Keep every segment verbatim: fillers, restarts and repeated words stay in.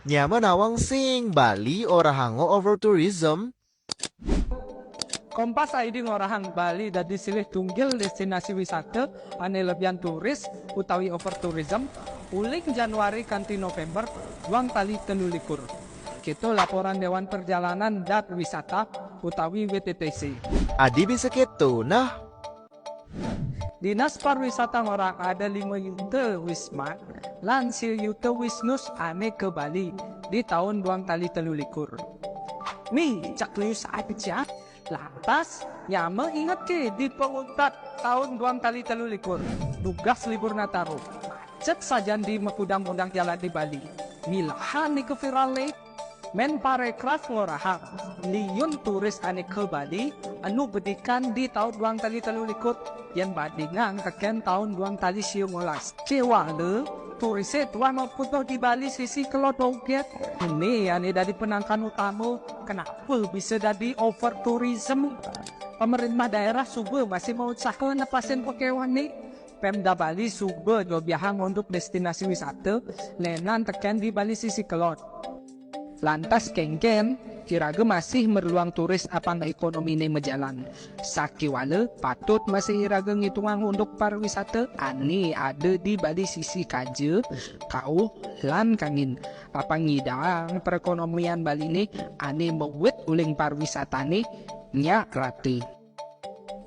Nyama nawang sing Bali orahanga overtourism. Kompas I D ngorahang Bali dadi silih tunggil destinasi wisata ane lebihan turis utawi overtourism uling Januari kanti November duang tali telu likur. Keto laporan Dewan Perjalanan dan Wisata utawi W T T C. Adi bisa keto nah. Dinas Pariwisata ngorahang ada lima yuta wisman lan sia yuta wisnus ane ka Bali di taun duang tali telu likur. Ni cak liu saja. Lantas, nyama inget ke di panguntat taun duang tali telu likur, dugas libur Nataru, macet sajan di makudang-kudang jalan di Bali. Milahan nika viral le. Men Parekraf ngorahang, liun turis ane ka Bali anu bedikan di taun duang tali telu likur yen bandingang teken taun duang tali siu ngolas. Kewala, turise tuah maputuh di Bali sisi kelod oget. Ini ane dadi penangkan utama kenapa bisa dadi overtourism. Pemerintah daerah suba masih mau usaha nepasin pekewan ni. Pemda Bali suba nyobiahang unduk destinasi wisata lenan teken di Bali sisi kelod. Lantas kengken, iraga masih merluang turis apang ekonomine majalan. Sakiwala patut masih iraga ngitungang unduk pariwisata ane ada di Bali sisi kaja, kauh, lan kangin. Apang nyidaang perekonomian Baline ane mawit uling pariwisatane nyak rata.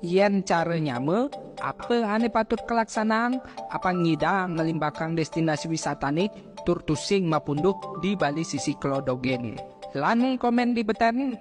Yen cara nyama, apa ane patut kalaksanaang, apang nyidaang ngelimbakang destinasi wisatane tur tusing mapunduh di Bali sisi kelod ogen. Lan komen di beten.